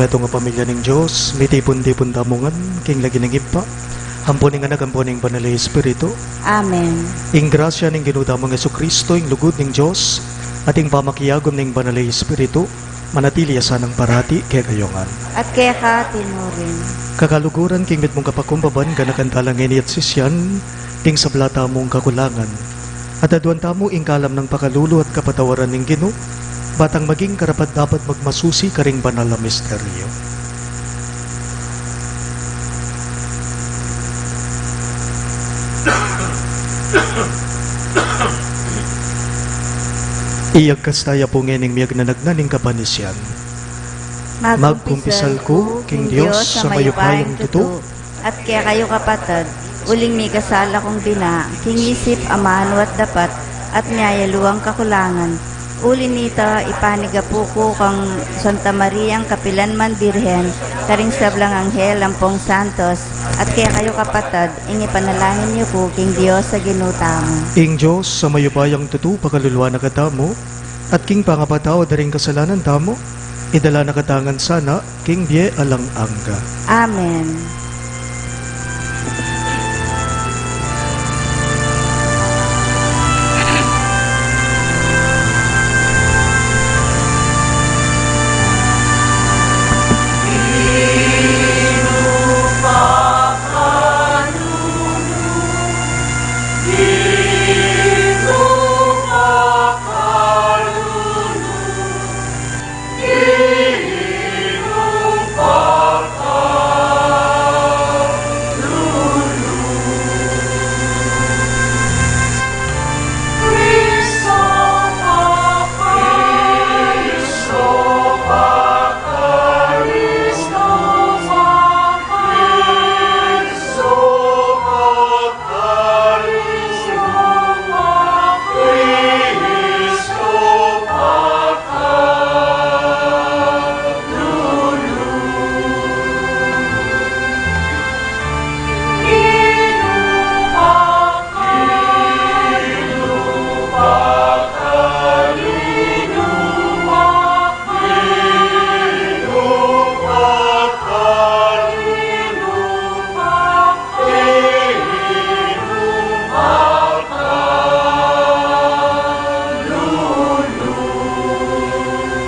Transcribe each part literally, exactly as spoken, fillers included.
Ito nga pamilya ning Dios, mitipun-tipun tamu ngan king lagyu ning Ibpa, ampo ning Anak, ampo ning Banal a Espiritu. Amen. Ing grasya ning Ginu tamung Jesucristo, ing lugud ning Dios, at ing pamakiagum ning Banal a Espiritu, manatili ya sanang parati kekayu ngan. At keka mu rin. Kakaluguran, king mitmung kapakumbaban, ganakan tala ngeni at sisian, ding sabla tamung kakulangan. At aduan tamu ing kalam nang pakalulu at kapatawaran ning Ginu, batang maging karapat-dapat magmasusi karing banal a misteryo. Iyagkas taya pu ngening miyagnanagnan ing kapanisian. Magkumpisal ku king Dios a mayupayang tutu, at kekayu kapatad, uling mikasala kung dina, king isip, amanu at dapat, at miyayaluang kakulangan. Uli nita, ipanigapu ku kang Santa Mariang kapilan man Birhen, karing sablang anghel ampong santos, at kekayu kapatad, ing ipanalangin yu ku king Dios a Ginu tamu. Ing Dios a mayupayang tutu, pakaluluan na katamu, at king pangapatawad da ring kasalanan tamu, idala na katamu ngan sana king bie alang angga. Amen.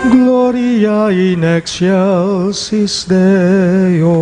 Gloria in excelsis Deo.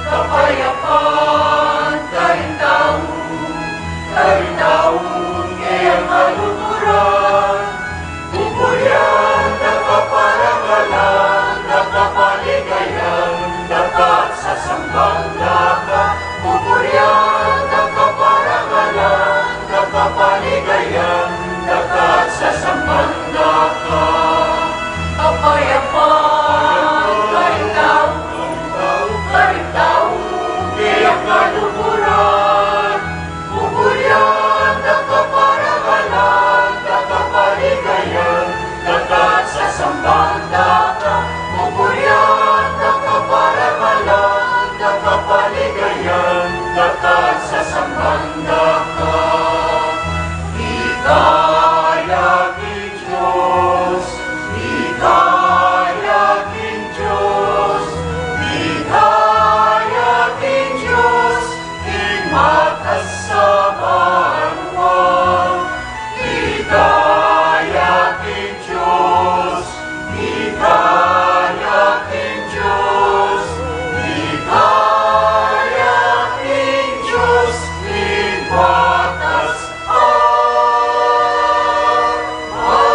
Kapayapan karing tau, karing tau kayang kaluguran. Pupurian da ka, parangalan da ka, paligayan da ka, sasamban da ka. Pupurian da ka, parangalan da ka, paligayan da ka, sasamban da ka. Kapayapan karing tau, karing tau kayang kaluguran. Pupurian da ka, parangalan da ka, paligayan da ka, sasamban da ka. Pupurian da ka, parangalan da ka, paligayan da ka, sasamban da ka. Ika ya king Dios, ika ya king Dios, ika ya king Dios, ing matas a banua. Ika ya king Dios, ika ya king Dios, ika ya king Dios, ing matas a banua.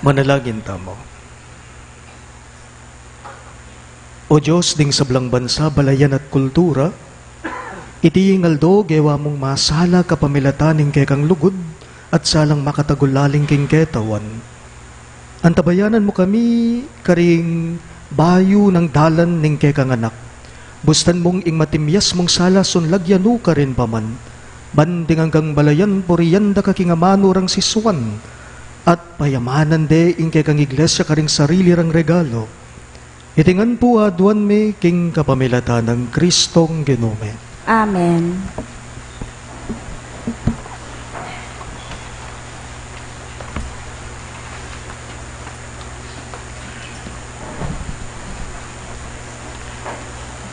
Manalangin tamu. O Dios ding sablang bansa, balayan at kultura, iti ing aldo gewa mung masala kapamilatan ning kekang lugud at salang makatagulaling king ketawan. Antabayanan mu kami karing bayu nang dalan ning kekang anak. Bustan mung ing matimyas mung sala sunlag ya nu karin pa man. Ban ding anggang balayan purian da ka king amanu rang sisuan at payamanan de ing kekang iglesia karing sarili rang regalo. Iti ngan pu aduan mi king kapamilatan nang Kristong Ginu mi. Amen.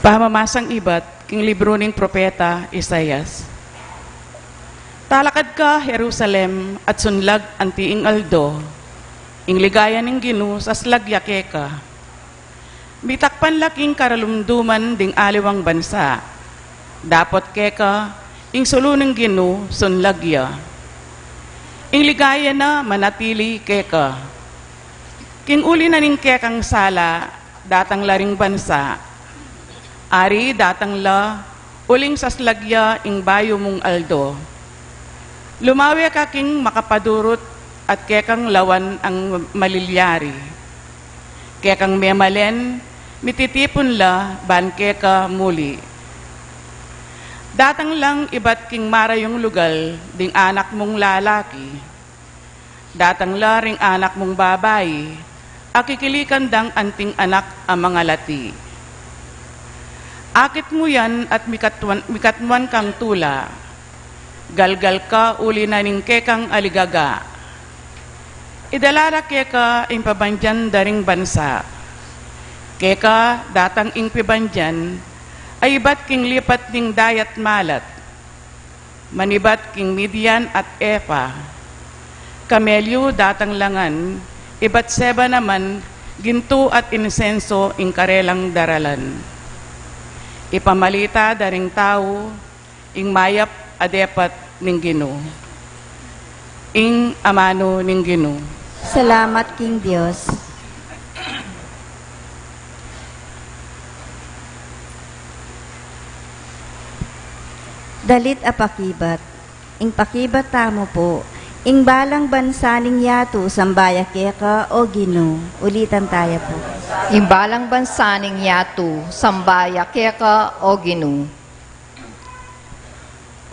Pamamasang ibat king libru ning propeta Isaias. Talakad ka Jerusalem at sunlag anti ing aldo, ing ligaya ning Ginu saslag ya keka. Mitakpan la king karalumduman ding aliwang bansa. Dapot keka, ing sulu ning Ginu sunlag ya. Ing ligaya na manatili keka. King uli na ning kekang sala, datang la ring bansa. Ari datang la uling saslag ya ing bayu mung aldo. Lumawe ka king makapadurut at kekang lawan ang malilyari. Kekang memalen, mititipun la ban keka muli. Datang lang ibat king marayung lugal ding anak mung lalaki. Datang la ring anak mung babai, akikilikan dang anting anak a mangalati. Akit mu yan at mikatwan, mikatwan kang tula. Galgal ka uli na ning kekang aligaga. Idala ra keka ing pabandian da ring bansa. Keka datang ing pibandian, a ibat king lipat ning dayat malat. Manibat king Midian at Efa. Kamelyu datang la ngan, ibat Seba naman, gintu at insenso ing karelang daralan. Ipamalita da ring tau ing mayap a depat ning Ginu. Ing amanu ning Ginu. Salamat king Dios. Dalit a pakibat. Ing pakibat tamu pu, ing balang bansa ning yatu, samba ya keka, o Ginu. Ulitan taya pu. Ing balang bansa ning yatu, samba ya keka, o Ginu.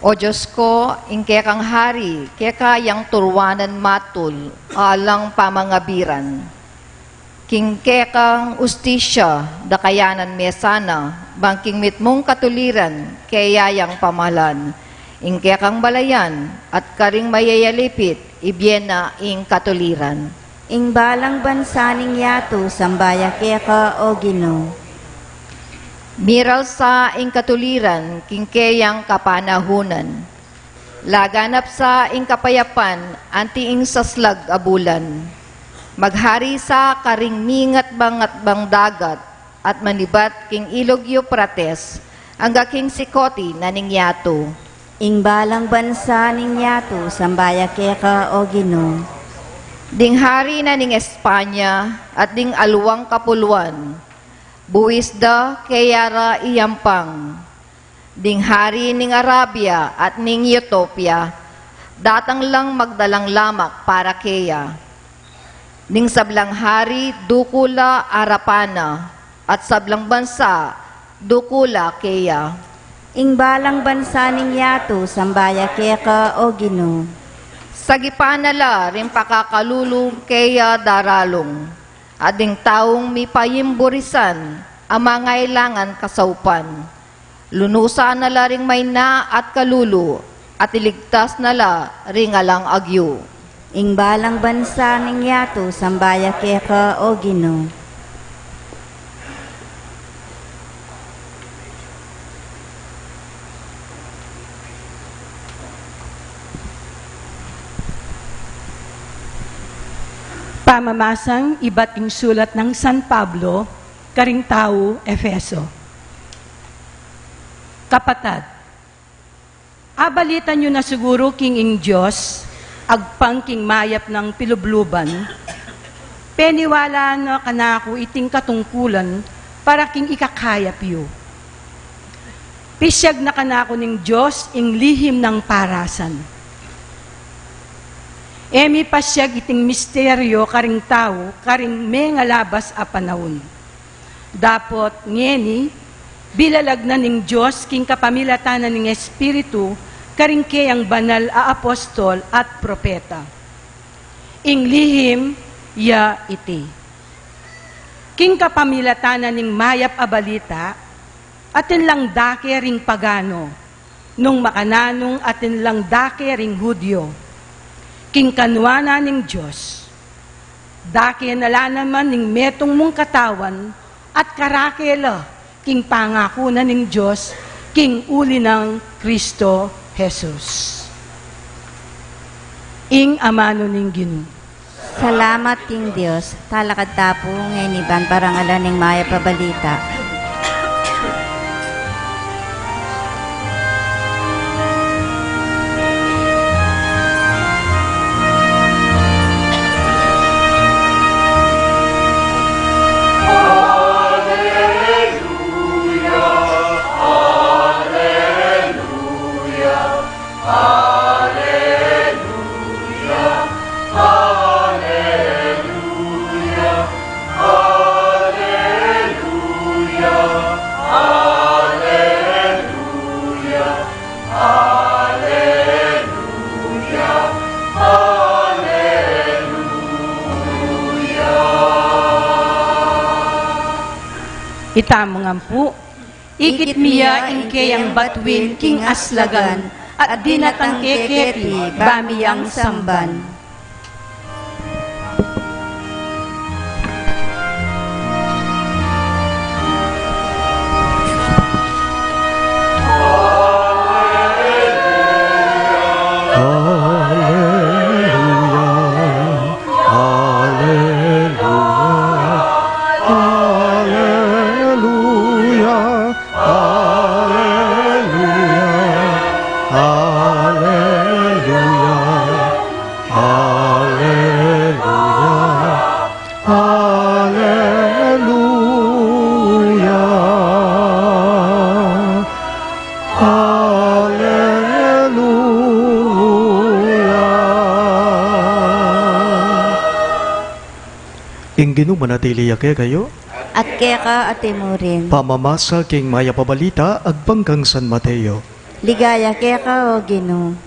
O Dios ku, ing kekang hari, keka yang turuanan matul, alang pamangabiran. King kekang ustisya, dakayanan me sana, bang king mitmung katuliran, keya yang pamalan. Ing kekang balayan, at karing mayayalipit, ibie na ing katuliran. Ing balang bansa ning yatu, samba ya keka, o Ginu. Miralsa ing katuliran, king keyang kapanahunan. Laganap sa ing kapayapan, anti ing saslag a bulan. Maghari sa karing mingatbang-atbang dagat, at manibat king ilug Euphrates, angga king sikoti na ning yatu. Ing balang bansa ning yatu, samba ya keka, o Ginu. Ding hari na ning Espanya, at ding aliwang kapuluan, buis da keya ra iyampang. Ding hari ning Arabia at ning Ethiopia, datang lang magdalang lamak para keya. Ding sablang hari, duku la arapan na, at sablang bansa, duku la keya. Ing balang bansa ning yatu, samba ya keka, o Ginu. Sagipan na la ring pakakalulu keya daralung, at ding taung mipayimburisan a mangailangan kasaupan. Lunusan na la ring maina at kalulu, at iligtas na la ring alang agyu. Ing balang bansa ning yatu, samba ya keka, o Ginu. Pamamasang ibat ing sulat nang San Pablo karing tau Efeso. Kapatad, abalitan yu na siguru king ing Dios, agpang king mayap nang pilubluban, peniwala na kanaku iting katungkulan para king ikakayap yu. Pisyag na kanaku ning Dios ing lihim nang parasan. E mi pasyag iting misteryo karing tau karing mengalabas a panaun. Dapot ngeni, bilalag na ning Dios king kapamilatan na ning Espiritu karing keyang banal a apostol at propeta. Ing lihim ya iti. King kapamilatan na ning mayap a balita, atin lang dake ring pagano, nung makananung atin lang dake ring Judio. King kanwa na ning Dios, dake na la naman ning metung mung katawan at karake la king pangaku na ning Dios king uli nang Kristo Jesus. Ing amanu ning Ginu. Salamat king Dios. Talakad ta pu ngeni ban parangalan ing mayap a balita. Itamu ngan pu. Ikit mi ya ing keyang batuin king aslagan, at dinatang ke keti ba mi yang samban. Aleluya, aleluya, aleluya, aleluya, aleluya, aleluya. Aleluya. Ing Ginu manatili ya kekayu. At keka ate mu rin. Pamamasa king mayap a balita agpang kang San Mateo. Ligaya keka, O Ginu.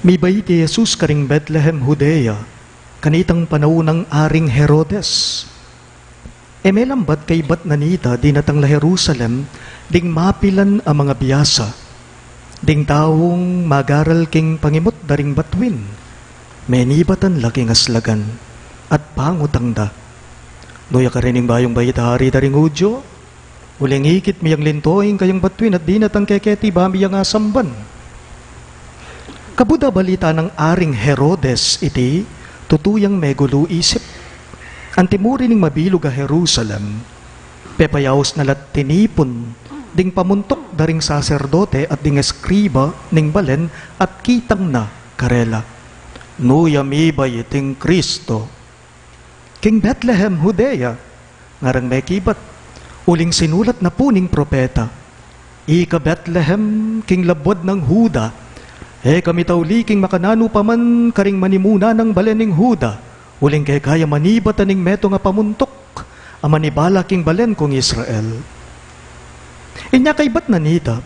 Mibait i Jesus karing Betlehem, Judea, kanitang panaun nang Aring Herodes. E melambat kaybat na nita dinatang la Jerusalem ding mapilan a mangabiasa. Ding taung magaral king pangimut da ring batuin, menibatan la king aslagan, at pangutang da, "Nu ya karin ing bayung baita ari da ring Judio? Uling ikit mi yang linto ing kayang batuin at dinatang ke keti ba mi yang asamban?" Kabud a balita nang Aring Herodes iti, tutu yang megulu isip. Antimurin ning mabilug a Jerusalem, pepayaus na la't tinipun ding pamuntuk da ring saserdote at ding eskriba ning balen at kitang na karela, "Nu ya mibait iting Kristo king Betlehem, Judea?" Ngarang mekibat, uling sinulat na pu ning propeta, "Ika Betlehem, king labuad nang Juda, e ka mitauli king makananu pa man karing manimuna nang balen ning Juda, uling keka ya manibatan ing metung a pamuntuk a manibala king balen kung Israel." Inya kaybat na nita,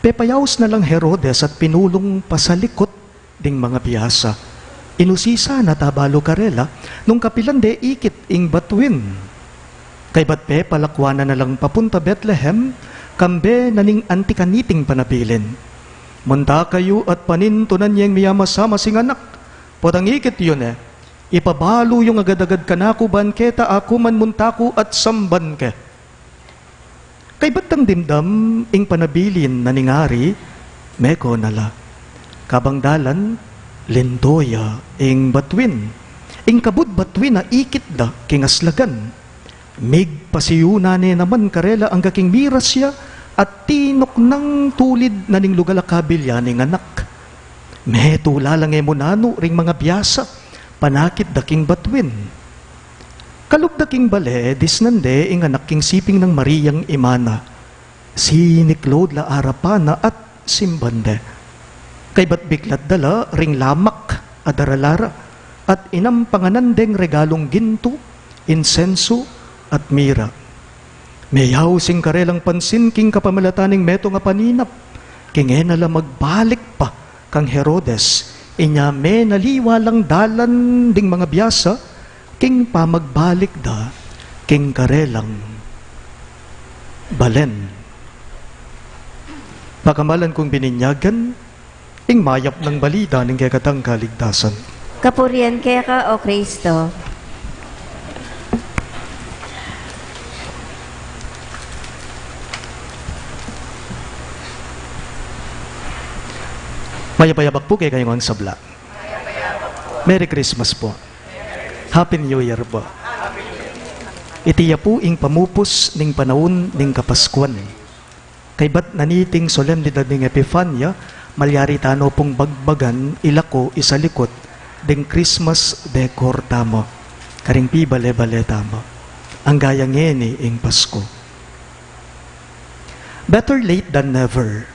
pepayaus na lang Herodes at pinulung pasalikut ding mangabiasa. Inusisa na at abalu karela nung kapilan de ikit ing batuin. Kaybat pepalakuanan na lang papunta Betlehem, kambe na ning anti kaniting panabilin, "Munta kayu at panintunan yeng miyamasama sing anak. Potang ikit yu ne, ipabalu yung agad-agad kanaku ban keta aku man munta ku at samban ke." Kaybat dang dimdam ing panabilin na ning ari, meko na la. Kabang dalan, linto ya ing batuin. Ing kabud batuin a ikit da king aslagan, migpasiuna ne naman karela angga king miras ya at tinuknang tulid na ning lugal a kabilya ning anak. Metula la nge mu nanu ring mangabiasa, panakit da king batuin. Kalub da king bale, disnan de ing anak king siping nang Mariang ima na. Siniklaud la arapan na at simban de. Kaybat biklat da la ring lamak a darala ra, at inampanganan deng regalung gintu, insensu, at mira. Meyaus ing karelang pansin king kapamilatan ning metung a paninap, king e na la magbalik pa kang Herodes, inya menaliwa lang dalan ding mangabiasa king pamagbalik da king karelang balen. Pakamalan kung bininyagan, ing mayap nang balita ning kekatang kaligtasan. Kapurian keka, O Kristo. Mayap a yabak pu kekayung sabla. Merry Christmas po. Happy New Year po. Iti ya pu ing pamupus ning panaun ning Kapaskuan. Kaybat na niting solemnidad ning Epifania, malyari tano pung bagbagan, ilako, isalikut ding Christmas decor tamu, karing pibale-bale tamu. Anggaya ngeni ing Pasku. Better late than never.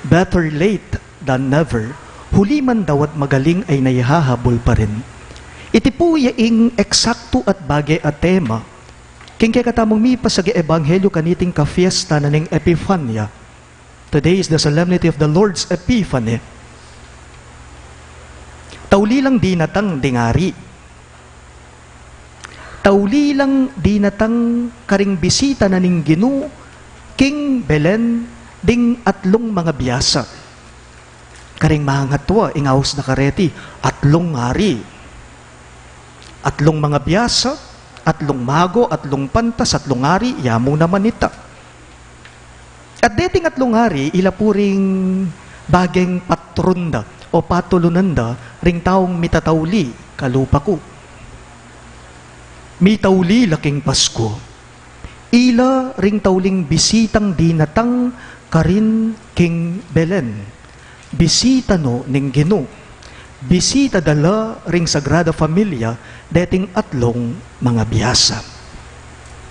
Better late than never. Huli man daw at magaling ay naihahabol pa rin. Iti pu ya ing eksaktu at bage a tema king kekatamung mipasagie ebanghelyo kaniting kafiesta na ning Epifania. Today is the solemnity of the Lord's Epiphany. Tauli lang dinatang ding ari. Tauli lang dinatang karing bisita na ning Ginu king Belen ding atlung mangabiasa. Karing mangatua, ing aus na kareti, atlung ari. Atlung mangabiasa, atlung mago, atlung pantas, atlung ari, ya mu naman ita. At deting atlung ari, ila pu ring bageng patron da o patulunan da ring taung mitatauli kalupa ku. Mitauli la king Pasku. Ila ring tauling bisitang dinatang karin king Belen. Bisita no ning Ginu. Bisita da la ring Sagrada Familia deting atlung mangabiasa.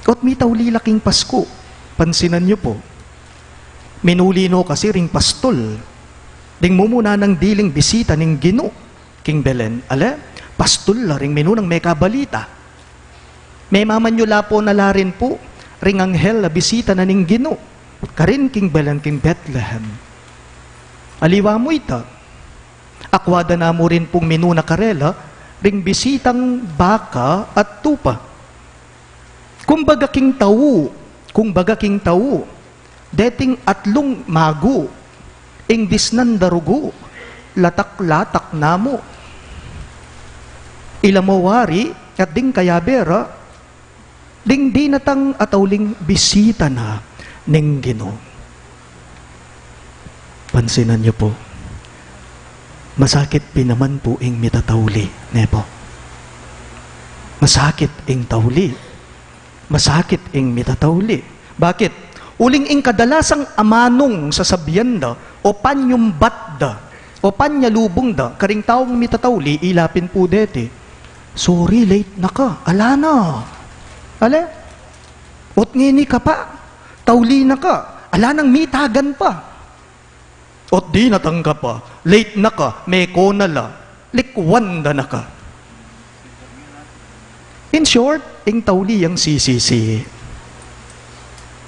Ot mitauli la king Pasku. Pansinan yu pu. Minuli no kasi ring pastol. Ding mumuna nang diling bisita ning Ginu king Belen. Ale, pastol la ring minunang mekabalita. Memamanyula po na la rin pu ring anghel a bisita na ning Ginu karin king Belen king Bethlehem. Aliwa mu ita, akwa da na mu rin pung minuna karela ring bisitang baka at tupa. Kumbaga king tau, kumbaga king tau, deting atlung magu, ing disnan da rugu, latak-latak na mu. Ila mu wari, at ding kayabe ra, ding dinatang a tauling bisita na ning Ginu. Pansinan yu pu, masakit pin naman pu ing mitatauli, ne pu? Masakit ing tauli. Masakit ing mitatauli. Bakit? Uling ing kadalasang amanung sasabian da, o panyumbat da, o panyalubung da, karing taung mitatauli, ila pin pu deti, "Sorry, late na ka. Ala na. Ale? Ot ngeni ka pa. Tauli na ka. Ala nang mitagan pa. Ot dinatang ka pa. Late na ka. Meko na la. Likwan da na ka." In short, ing tauli yang sisisi.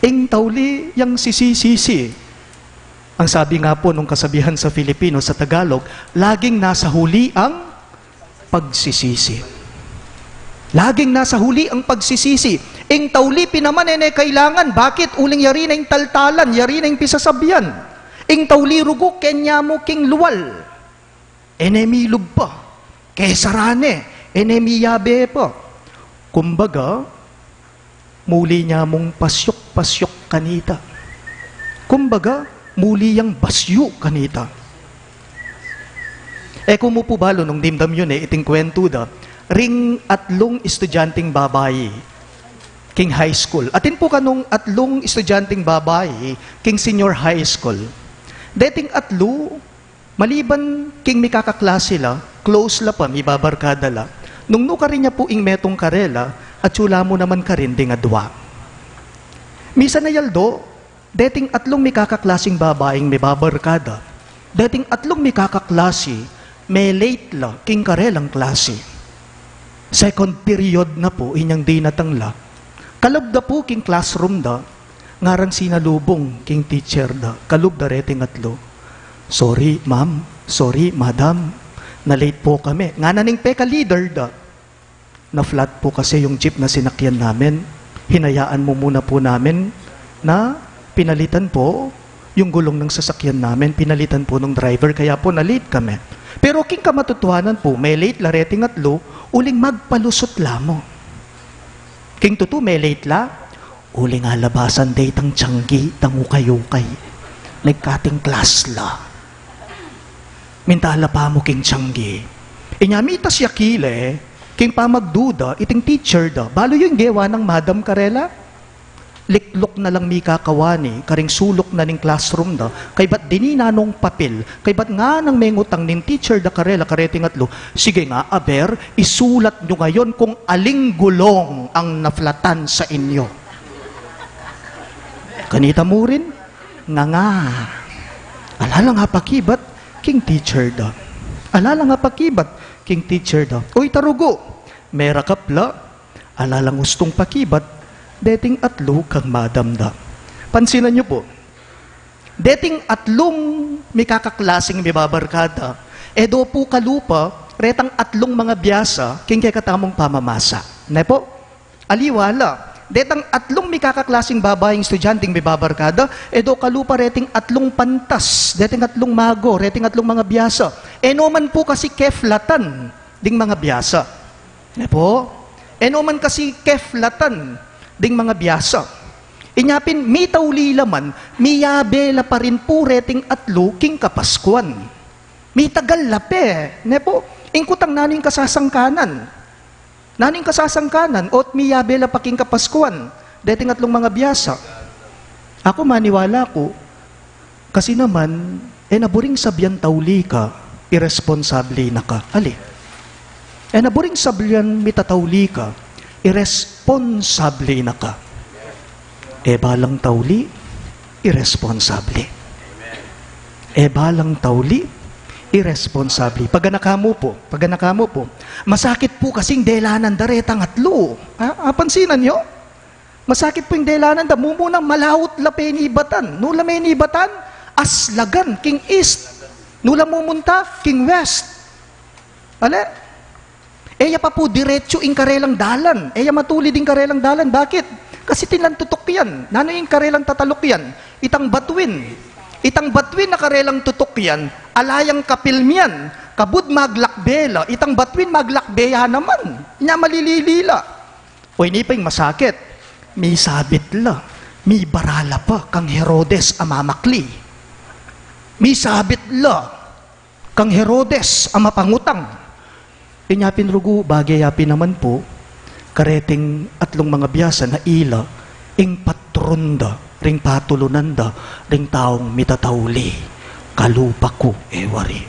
Ing tauli yang sisisi. Ang sabi nga po nung kasabihan sa Filipino, sa Tagalog, "Laging nasa huli ang pagsisisi." Laging nasa huli ang pagsisisi. Ing tauli pin naman e ne kailangan. Bakit? Uling yari na ing taltalan, yari na ing pisasabian. Ing tauli rugu, kenya mu king lual. E ne milub pa. Kesara ne. E ne miyabe pa. Kumbaga, muli ne mung pasyuk-pasyuk kanita. Kumbaga, muli yang basyu kanita. E ku mu pu balu nung dimdam yu ne iting kwentu da ring atlung estudyanteng babai king high school. Atin pu kanung atlung estudyanteng babai king senior high school. Deting atlu, maliban king mikakaklase la, close la pa, mibabarkada la, Nung nukarin ya pu ing metung karela, atyu la mu naman karin ding adua. Misan a aldo, deting atlung mikakaklasing babaing mibabarkada, deting atlung mikakaklasi, me-late la king karelang klasi. Second period na pu inyang dinatang la. Kalub da pu king classroom da, ngarang sinalubung king teacher da, kalub da reting atlu. "Sorry, ma'am. Sorry, madam. Na-late po kami." Ngana ning peka-leader da, "Na-flat po kasi yung jeep na sinakyan namin. Hinayaan mu muna po namin na pinalitan po yung gulong ng sasakyan namin. Pinalitan po nung driver, kaya po na-late kami." Pero king kamatutuanan pu, me-late la reting atlu, uling magpalusut la mu. King tutu, me-late la, uling alabasan de itang tiyanggi, itang ukay-ukay. Nagkating class la. Minta la pa mu king tiyanggi. Inya mitas ya kile, king pamagduda, iting teacher da, "Balu yu ing gewa nang madam karela?" Likluk na lang mikakawani karing suluk na ning classroom da, kaybat dininan nong papel, kaybat nganang mengutang ning teacher da karela kareting atlu, "Sige nga, aber, isulat nyo ngayon kung aling gulong ang naflatan sa inyo." Kanita mu rin, nganga. Ala lang apakibat king teacher da. Ala lang apakibat king teacher da. Uy, tarugu, merakap la. Ala lang ustung pakibat deting atlu kang madam da. Pansinan yu pu, deting atlung mikakaklasing mibabarkada, e do pu kalupa retang atlung mangabiasa king kekatamung pamamasa. Ne pu? Aliwa la, detang atlung mikakaklasing babaing estudyanteng mibabarkada, e do kalupa reting atlung pantas, deting atlung mago, reting atlung mangabiasa. E no man pu kasi keflatan ding mangabiasa. Ne pu? E no man kasi keflatan ding mangabiasa. Inya pin, mitauli la man, miyabe la pa rin pu reting atlu king Kapaskuan. Mitagal la pe, ne pu? Ing kutang, nanu ing kasasangkanan? Nanu ing kasasangkanan? O't miyabe la pa king Kapaskuan deting atlung mangabiasa. Aku maniwala ku, kasi naman, e na buring sabian tauli ka, iresponsable na ka. Ali? E na buring sabian mitatauli ka, iresponsable na ka. E balang tauli, iresponsable. E balang tauli, iresponsable. Paganaka mu pu, paganaka mu pu. Masakit pu kasing delanan da retang atlu. A, apansinan yu? Masakit pu ing delanan da, mumuna malaut la penibatan. Nu la menibatan, aslagan, king east. Nu la mumunta, king west. Ale? E ya pa pu diretsu ing karelang dalan. E ya matulid ing karelang dalan. Bakit? Kasi atin lang tutukyan. Nanu ing karelang tatalukyan? Itang batuin. Itang batuin a karelang tutukyan, ala yang kapilmian. Kabud maglakbe la, itang batuin maglakbe ya naman. Inya malilili la. O ini pa ing masakit, misabit la, mibara la pa kang Herodes a mamakli. Misabit la kang Herodes a mapangutang. Inya pin rugu, bage ya pin naman pu kareting atlung mangabiasa na ila ing patron da ring patulunan da ring taung mitatauli. Kalupa ku, e wari.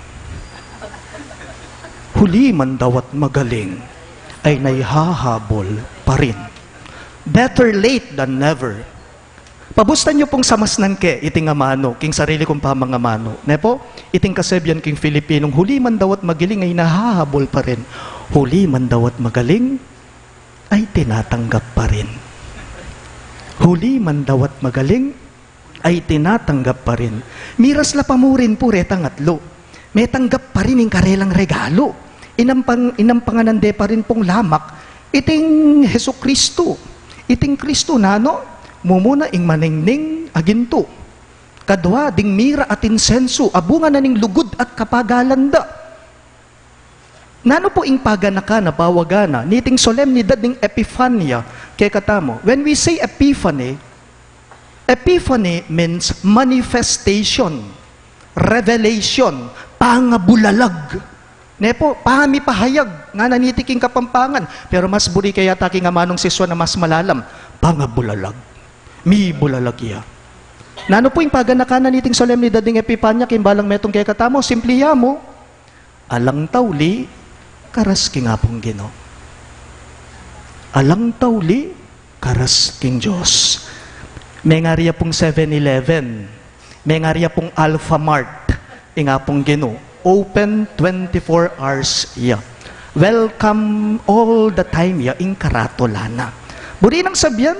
Huli man daw at magaling, ay naihahabol pa rin. Better late than never. Pabustan yu pung samasnan ke iting amanu king sarili kung pamangamanu. Ne pu? Iting kasabian king Filipinong, huli man daw at magiling ay nahahabol pa rin. Huli man daw at magaling ay tinatanggap pa rin. Huli man daw at magaling ay tinatanggap pa rin. Miras la pa mu rin pu retang atlu, metanggap pa rin ing karelang regalu. Inampang, inampanganan de pa rin pung lamak iting Jesucristo. Iting Cristo nanu? Mumuna ing maningning a gintu. Kadua, ding mira at insensu, a bunga na ning lugud at kapagalan da. Nanu pu ing paganakan a pawagan na niting solemnidad ning Epifania kekatamu? When we say Epiphany, Epiphany means manifestation, revelation, pangabulalag. Ne pu? Pamipahayag ngana niti king Kapampangan. Pero mas buri ke yata king amanung sesyon a mas malalam, pangabulalag. Mibulalag ya. Nanu pu ing paganakan na niting solemnidad ning Epifania king balang metung kekatamu? Simpli ya mu, alang tauli, karas king Apung Ginu. Alang tauli karas king Dios. Mengaria pung Seven Eleven, mengaria pung Alphamart, ing Apung Ginu, open twenty-four hours ya. Welcome all the time ya ing karatula na. Buri nang sabian,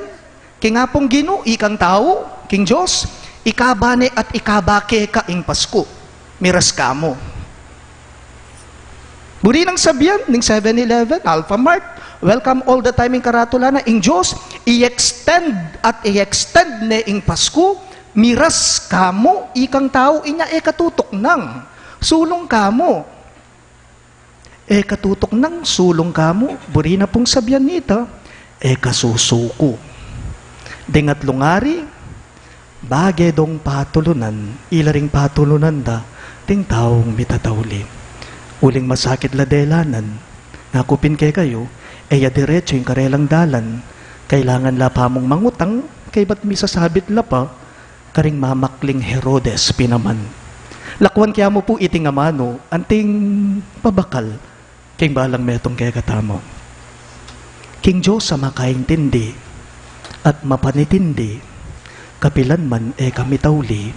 king Apung Ginu, ikang tau, king Dios, ikaba ne at ikaba keka ing Pasku. Miras ka mu. Buri nang sabian ning Seven Eleven, Alphamart, welcome all the time ing karatula na, ing Dios, i-extend at i-extend ne ing Pasku, miras ka mu, ikang tau, inya e ka tutuknang, sulung ka mu. E ka tutuknang, sulung ka mu, buri na pung sabian nita, e ka susuku. Ding atlung ari, bage dong patulunan, ila ring patulunan da, ding taung mitatauli. Uling masakit la delanan, ngaku pin kekayu, e ya diretsu ing karelang dalan, kailangan la pa mung mangutang, kaybat misasabit la pa, karing mamakling Herodes pin naman. Lakuan ke mu pu iting amanu, anting pabakal, king balang metung kekatamu. King Dios a makaintindi at mapanintindi, kapilan man e ka mitauli,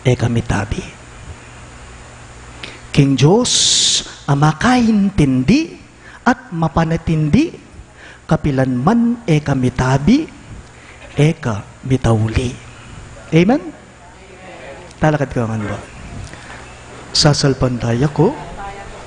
e ka mitabi. King Dios a makaintindi at mapanintindi, kapilan man e ka mitabi, e ka mitauli. Amen? Talakad ka ngan ba? Sasalpantaya ku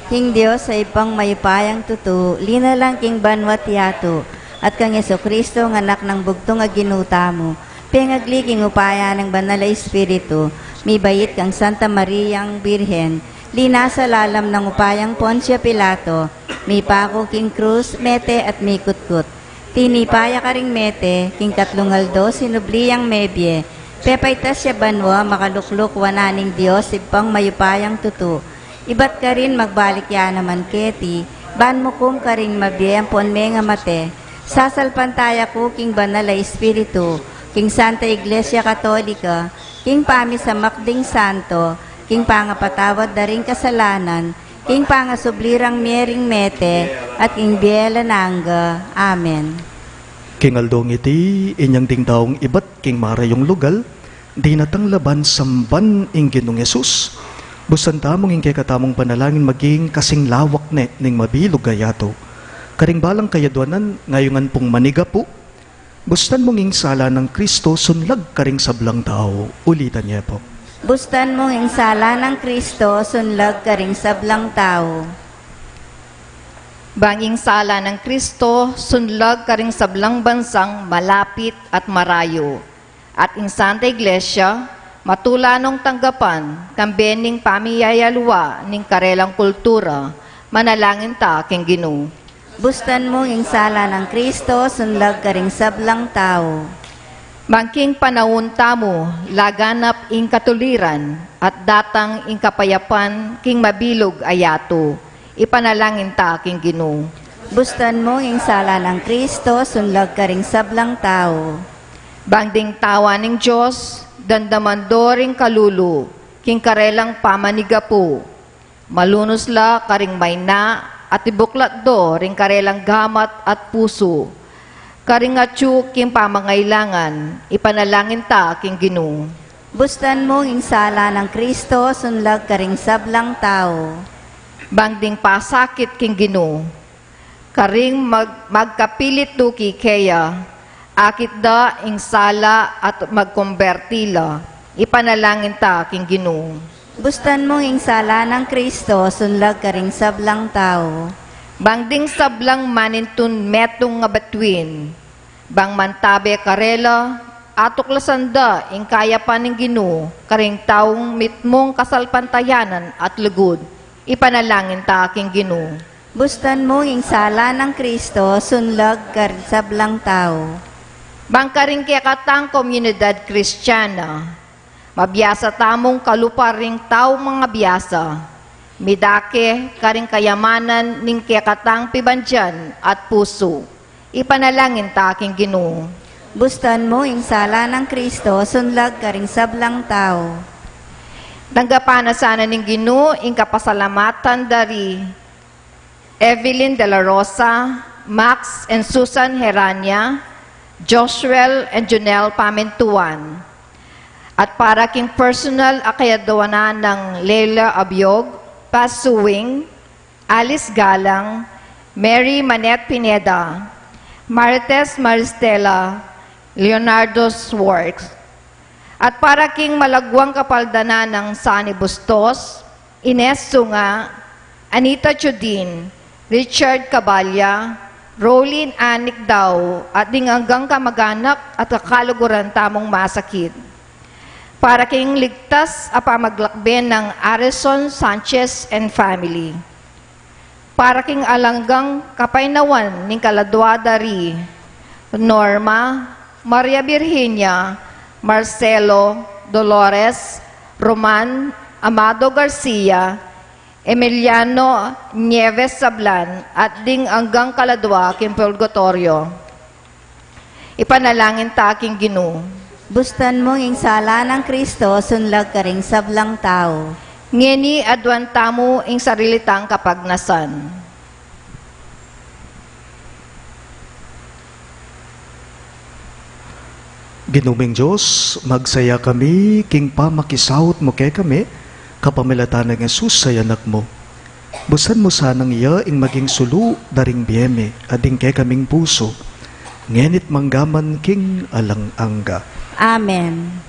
king Dios a Ibpang mayupayang tutu, linalang king banua't yatu, at kang Jesucristo, ing Anak nang bugtung a Ginu tamu, pengagli king upaya nang Banal a Espiritu, mibait kang Santa Mariang Birhen, linasa lalam nang upayang Poncio Pilato, mipaku king krus, mete at mikutkut. Tinipa ya karing mete, king katlung aldo sinubli yang mebie, pepaitas ya banua, makalukluk wanan ning Dios Ibpang mayupayang tutu. Ibat karin magbalik ya naman keti, ban mukum karing mabie ampon mengamate. Sasalpantaya ku king Banal a Espiritu, king Santa Iglesia Katolika, king pamisamak ding santo, king pangapatawad da ring kasalanan, king pangasubli rang mie ring mete, at king bie alang angga. Amen. King aldong iti, inyang ding taung ibat king marayung lugal, dinatang la ban samban ing Ginung Jesus. Bustan tamung ing kekatamung panalangin maging kasing lawak ne ning mabilug a yatu. Karing balang kayadwanan, ngayungan pung manigapu, bustan mung ing sala nang Kristo sunlag karing sablang tau. Ulitan ye pu. Bustan mung ing sala nang Kristo sunlag karing sablang tau. Bang ing sala nang Kristo sunlag karing sablang bansang malapit at marayu, at ing Santa Iglesia matula nong tanggapan, kambe ning pamiyayaluan ning karelang kultura, manalangin ta king Ginu. Bustan mung ing sala nang Kristo sunlag karing sablang tau. Bang king panaun tamu laganap ing katuliran at datang ing kapayapan king mabilug a yatu, ipanalangin ta king Ginu. Bustan mung ing sala nang Kristo sunlag karing sablang tau. Bang ding tawa ning Dios, damdaman do ring kalulu king karelang pamanigapu, malunus la karing maina, at ibuklat do ring karelang gamat at pusu karing atyu king pamangailangan, ipanalangin ta king Ginu. Bustan mung ing sala nang Kristo sunlag karing sablang tau. Bang ding pasakit king Ginu, karing mag-, magkapilit duki keya, akit da ing sala at magkumberti la, ipanalangin ta king Ginu. Bustan mung ing sala nang Kristo sunlag karing sablang tau. Bang ding sablang manintun metung a bituin, bang mantabe karela, atuklasan da ing kayapan ning Ginu karing taung mitmung kasalpantayanan at lugud, ipanalangin ta king Ginu. Bustan mung ing sala nang Kristo sunlag karing sablang tau. Bang karing kekatang komunidad Kristiana, mabiasa tamung kalupa ring taung mangabiasa, midake karing kayamanan ning kekatang pibandian at pusu, ipanalangin ta king Ginu. Bustan mung ing sala nang Kristo sunlag karing sablang tau. Tanggapan na sana ning Ginu ing kapasalamatan da ri Evelyn de la Rosa, Max and Susan Herania, Joshua and Junel Pamintuan. At para king personal a kayadwanan nang Leila Abiog, Pasuing, Alice Galang, Mary Manette Pineda, Marites Maristela, Leonardo Schwartz. At para king malagwang kapaldanan nang Sani Bustos, Ines Sunga, Anita Chudin, Richard Caballa, Rolin Anik Dao, at ding anggang kamaganak at kakaluguran tamung masakit. Para king ligtas a pamaglakbe nang Arison Sanchez and family. Para king alang anggang kapaynawan ning kaladwa da ri Norma, Maria Virginia, Marcelo, Dolores, Roman, Amado Garcia, Emiliano Nieves Sablan, at ding anggang kaladwa king purgatorio. Ipanalangin ta king Ginu. Bustan mung ing sala nang Kristo sunlag karing sablang tau. Ngeni aduan tamu ing sarili tang kapagnasan. Ginu ming Dios, magsaya kami king pamakisaut mu kekami, kapamilatan nang Jesus a Anak mu. Bustan mu sanang iya ing maging sulu da ring bie mi, at ding kekaming pusu, ngeni't manggaman king alang angga. Amen.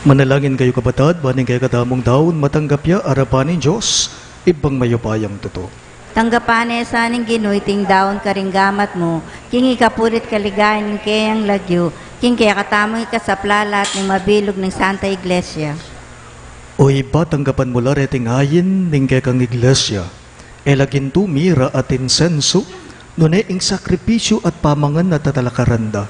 Manalangin kayu, kapatad, ban ing kekatamung daun matanggap ya arapan ning Dios, Ibpang mayupayang tutu. Tanggapan na sa ning Ginu iting daun karing gamat mu, king ikapuri't kaligayan ning keyang lagyu, king kekatamung ikasaplala at ning mabilug nang Santa Iglesia. O Ibpa, tanggapan mu la reting ain ning kekang Iglesia. E la gintu, mira at insensu, nune ing sakripisyu at pamangan a tatalakaran da.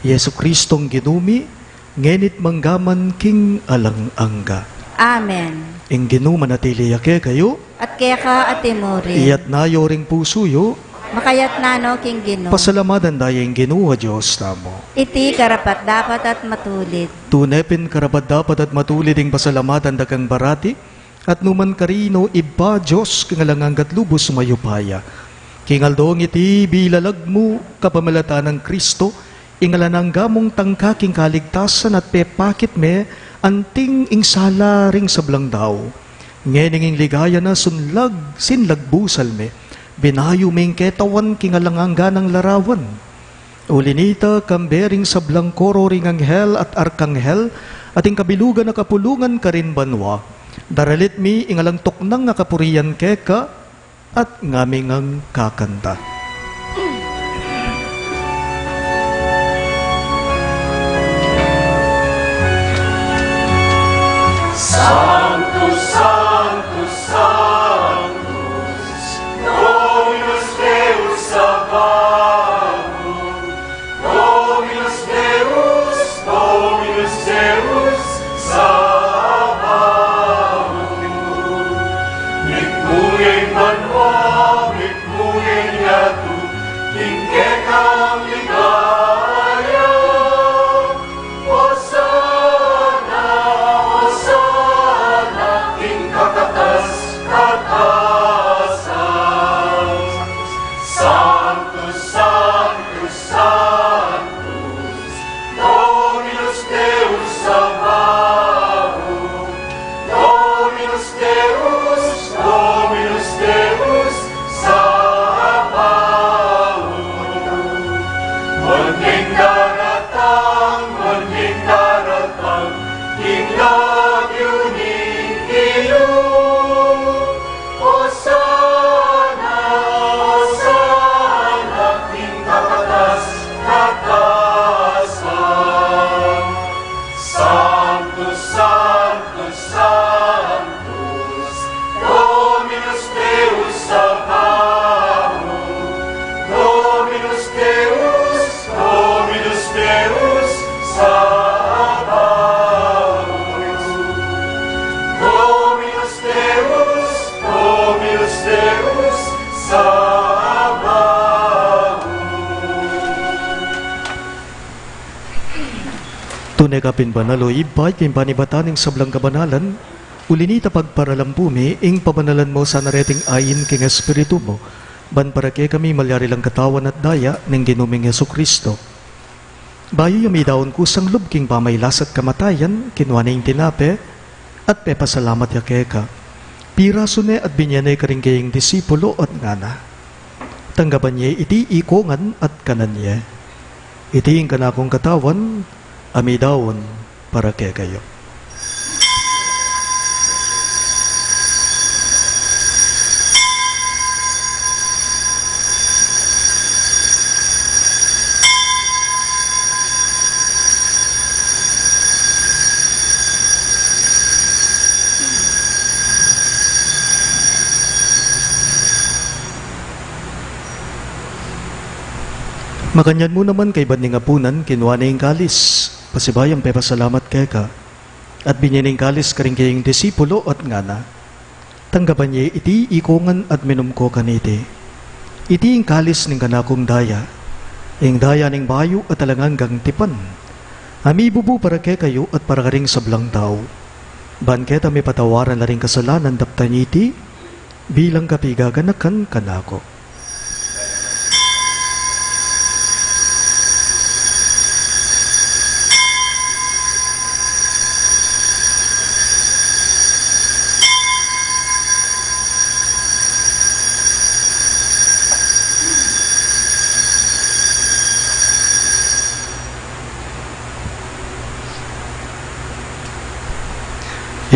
Jesucristong Ginu mi, ngeni't manggaman king alang angga. Amen. Ing Ginu manatili ya kekayu. At keka at imurin. Iyatna yu ring pusu yu. Makayatna no king Ginu. Pasalamatan taya ing Ginu a Dios tamu. Iti karapat-dapat at matulid. Tune pin karapat-dapat at matulid ing pasalamatan da kang parati, at nukarin man, o Ibpa, Dios king alang angga at lubus mayupaya. King aldong iti, bilalag mu kapamilatan nang Kristo, ing alang angga mung tangka king kaligtasan at pepakit me anting ing sala ring sablang tau. Ngening ing ligaya na sunlag, sinlag busal me, binayu me ing ketawan king alang angga nang larawan. Uli nita, kambe ring sablang koro ring anghel at arkanghel, at ing kabilugan a kapulungan karin banua, daralit mi ing alang tuknang a kapurian keka, at ngami ngang kakanta. Sanctus, Sanctus, Sanctus, Dominus Deus Sabaoth, Dominus Deus, Dominus Deus Sabaoth. Mitmu ya ing banua, mitmu ya ing yatu, king kekang ligaya. Osana, Osana king kakatas-katasan. Sanctus, Sanctus, Sanctus, Dominus Deus Sabaoth, Dominus Deus, Dominus Deus Sabaoth. Manying daratang, manying daratang king lagyu ning ilug. Osana, Osana king kakatas-katasan. Sanctus, Sanctus, Sanctus, Dominus Deus Sabaoth, Dominus Deus, Dominus Deus Sabaoth. Dominus Deus, Dominus Deus Sabaoth. Tune ka pin banal, o Ibpa, king panibatan ning sablang kabanalan, uli nita pagparalan mu mi, ing pabanalan mu sana reting ain king Espiritu mu, ban para kekami malyari lang katawan at daya ning Ginu ming Jesucristo. Bayu ya midaun kusang lub king pamailas at kamatayan, kinua ne ing tinape, at pepasalamat ya keka. Pirasu ne at binye ne karing kayang disipulo at ngana: Tanggapan ye iti ikongan at kanan ye. Iti ing kanakung katawan a midaun para kekayu. Makanyan mu naman kaybat ning apunan, kinua ne ing kalis, pasibayu yang pepasalamat keka, at binye ne ing kalis karing kayang disipulo at ngana: Tanggapan ye iti ikongan at minum ko kaniti. Iti ing kalis ning kanakung daya, ing daya ning bayu at alang anggang tipan, a mibubu para kekayu at para karing sablang tau, ban keta mipatawaran la ring kasalanan. Daptan ye iti bilang kapigaganakan kanaku.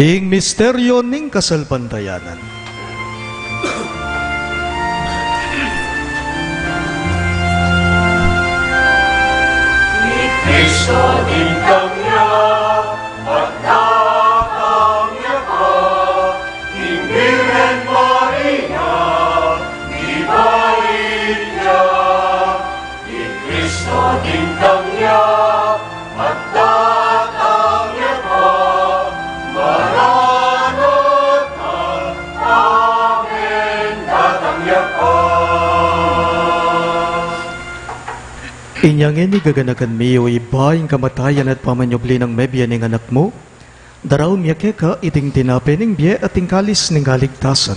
Ing misteryu ning kasalpantayanan. I Kristo dintang ya, at datang ya pa, ing Birhen Maria, ibalik ya. I Kristo dintang ya, at datang ya pa. Maranatha, amen, datang ya pa. Inya ngeni gaganakan mi, o Ibpa, ing kamatayan at pamanyubli nang mebie ning Anak mu, daraun mi keka iting tinape ning bie at ing kalis ning kaligtasan.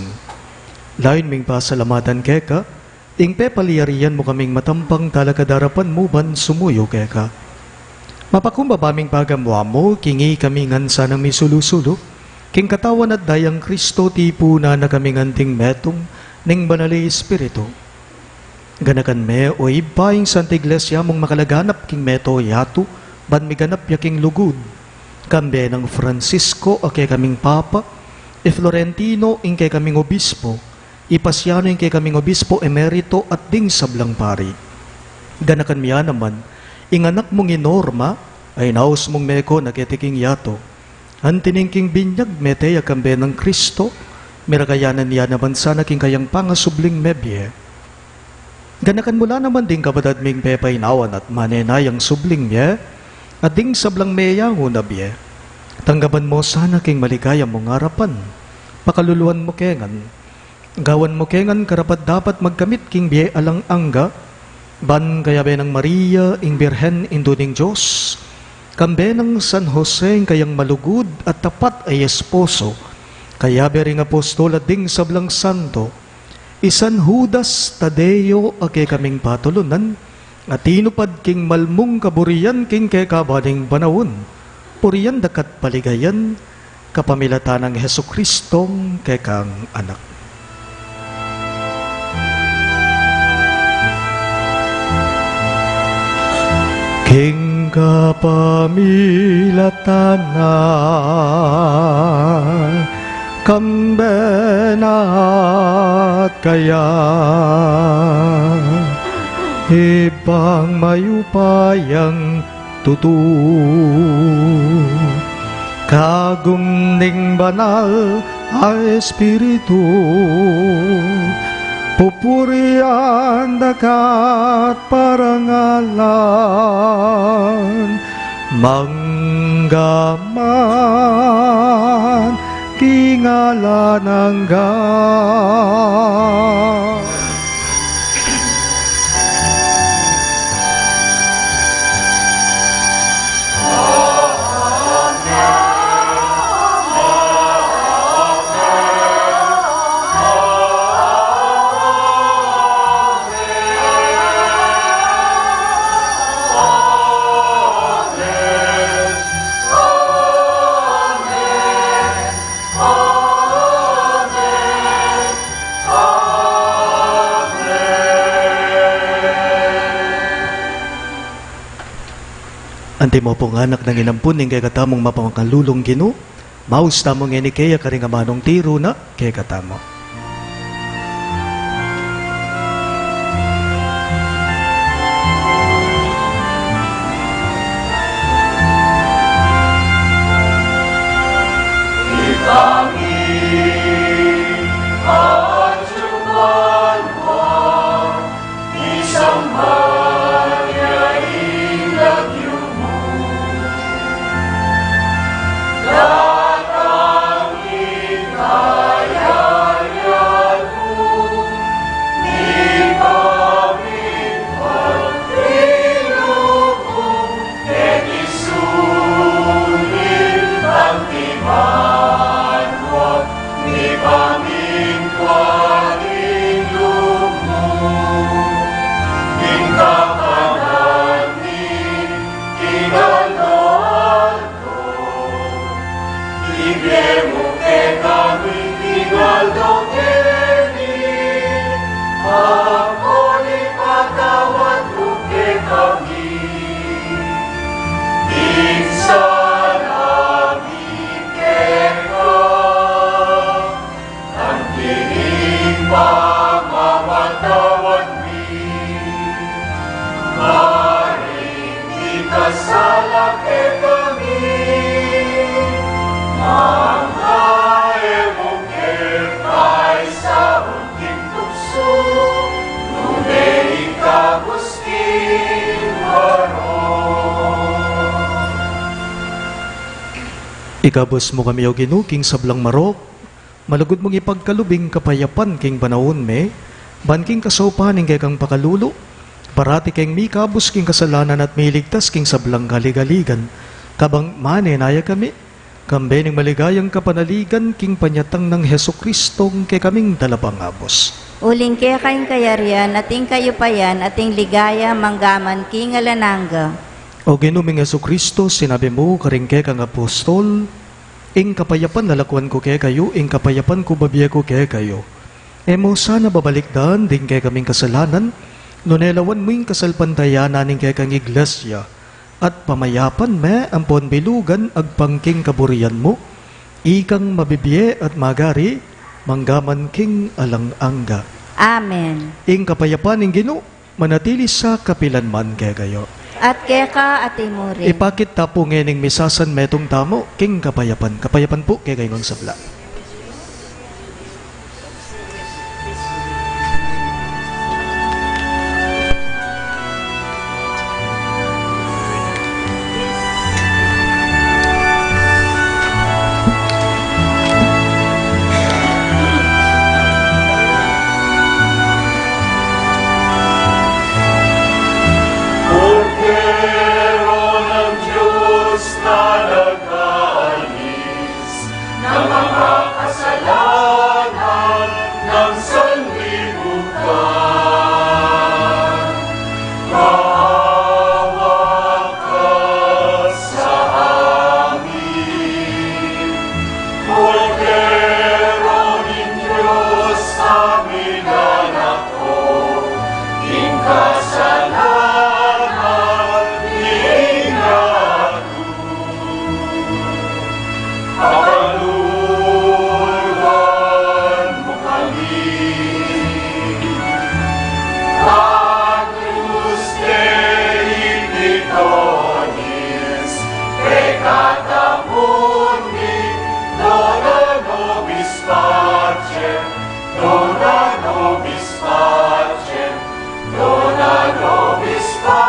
Layun ming pasalamatan keka ing pepalyarian mu kaming matampang talakad king arapan mu ban sumuyu keka. Mapakumbaba ming pagamuan mu, king ikami ngan sanang misulu-sulu king katawan at dayang Kristo, tipunan na kaming anting metung ning Banal a Espiritu. Ganakan me, o Ibpa, ing Santa Iglesia mung makalaganap king mabilug a yatu, ban miganap ya king lugud. Kambe nang Francisco a kekaming Papa, i Florentino ing kekaming Obispo, i Pasiano ing kekaming Obispo Emerito at ding sablang pari. Ganakan me naman ing anak mung i Norma, a inaus mung meko na keti king yatu. Anti ning king binyag mete ya kambe nang Kristo, miragayanan ya naman sana king kayang pangasubling mebie. Ganakan mu la naman ding kapatad ming pepainawan at manenayang subling mie, at ding sablang meyangu na bie. Tanggapan mu sana king maligaya mung arapan. Pakaluluan mu ke ngan. Gawan mu ke ngan karapat-dapat magkamit king bie alang angga, ban kayabe nang Maria, ing Birhen, Indu ning Dios, kambe nang San Jose, ing kayang malugud at tapat a esposo, kayabe ring apostol at ding sablang santo, i San Judas Tadeo a kekaming patulunan, a tinupad king malmung kaburian king kekaban ning panaun, purian da ka at paligayan, kapamilatan nang Jesucristong kekang Anak. King kapamilatan na, kambe na at kaya, Ibpang mayupayang tutu, kagum ning Banal a Espiritu, pupurian da ka at parangalan, mangga man king alang angga. Antimo pung anak nang inampun ning kekatamung mapamangalulung Ginu, maus tamu ngeni keya karing amanung tiru na kekatamu. Ikabus mu kami, O Ginu, king sablang marok, malugud mung ipagkalub ing kapayapan king panaun mi, ban king kasaupan ning kekang pakalulu, Parati keng mikabus king kasalanan at miligtas king sablang kaligaligan, kabang manenaya kami, kambe ning maligayang kapanaligan king panyatang nang Jesucristo, ing kekaming talapangabus. Uling keka ing kayarian, at ing kayupayan, at ing ligaya, manggaman king alang angga. O Ginu ming Jesucristo, sinabi mu karing kekang apostol, ing kapayapan lalakuan ku kekayu, ing kapayapan ku bibie ku kekayu. E mu sana babalikdan ding kekaming kasalanan, nune lawan mu ing kasalpantayanan ning kekang iglesia, at pamayapan me ampon bilugan agpang king kaburian mu, ikang mabibie at magari, manggaman king alang angga. Amen. Ing kapayapan ning Ginu manatili sa kapilan man kekayu. At keka, at imurin. Ipakit ta pu ngening misasan metung tamu king kapayapan. Kapayapan pu kekayu ngan sabla. Kordero ng Diyos na nag-aalis ng mga kasalanan ng sanlibutan. Maawa ka sa amin. Kordero ning Diyos, amin anak ko, ing kasalanan ning yatu. Pakaluluan mu kami. Agnus Dei, Pitonis, peccata mundi, dona nobis pacem, dona nobis pacem, dona nobis pacem.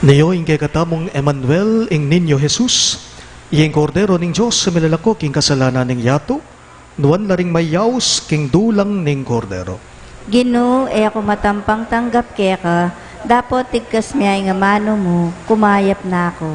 Nio ing kekatamung Emmanuel, ing Niño Jesus, iya ing Kordero ning Dios a milalako king kasalanan ning yatu. Nuan la ring mayaus king dulang ning Kordero. Ginu, e ku matampang tanggap keka, dapot tigkas me ing amanu mu, kumayap na ku.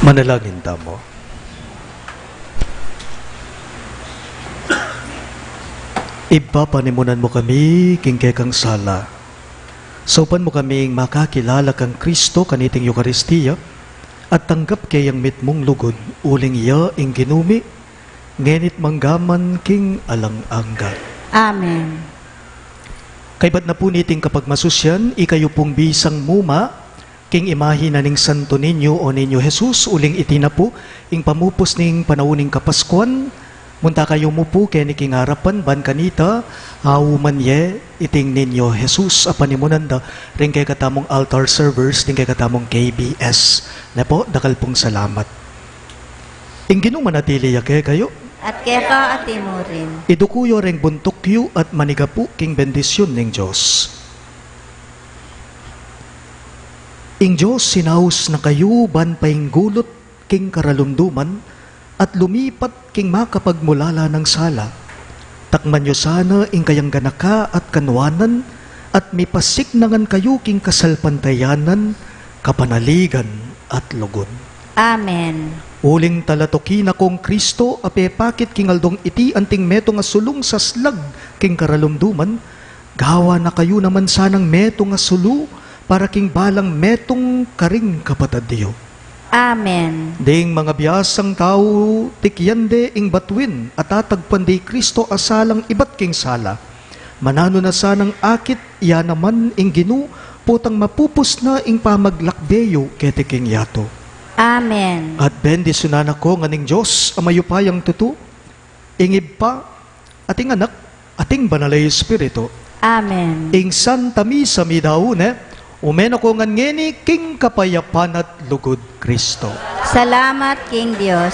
Manalangin tamu. Ibpa, panimunan mu kami king kekang sala. Saupan mu kaming makakilala kang Kristo kaniting Eukaristia at tanggap ke yang mitmung lugud, uling iya ing Ginu mi, ngeni't manggaman king alang angga. Amen. Kaybat na pu niting kapagmasusyan, ikayu pung bisang muma king imahe na ning Santo Niño o Niño Jesus, uling iti na pu ing pamupus ning panaun ning Kapaskuan, munta kayu mu pu keni king arapan, ban kanita, auman ye iting Niño Jesus a panimunan da ring kekatamung altar servers, ding kekatamung K B S. Ne pu, dakal pung salamat. Ing Ginu manatili ya kekayu. At keka mu rin. Iduku yu reng buntuk yu at manigapu king bendisyun ning Dios. Ing Dios sinaus na kayu ban painggulut king karalumduman at lumipat king makapagmulala nang sala. Takman yu sana ing kayang ganaka at kanuanan, at mipasiknangan kayu king kasalpantayanan, kapanaligan, at lugud. Amen. Uling talatuki na kong Kristo, a pepakit king aldong iti anting metung a sulung saslag king karalumduman, gawa na kayu naman sanang metung a sulu para king balang metung karing kapatad yu. Amen. Ding mangabiasang tau, tikyan de ing batuin a tatagpan de i Kristo a salang ibat king sala. Mananu na sanang akit, iya naman ing Ginu, potang mapupus na ing pamaglakbe yu keti king yatu. Amen. At bendisyunan na ko ngan ning Dios a mayupayang tutu, ing Ibpa, at ing Anak, at ing Banal a Espiritu. Amen. Ing Santa Misa midaun ne, ume na ko ngan ngeni king kapayapan at lugud Kristo. Salamat king Dios.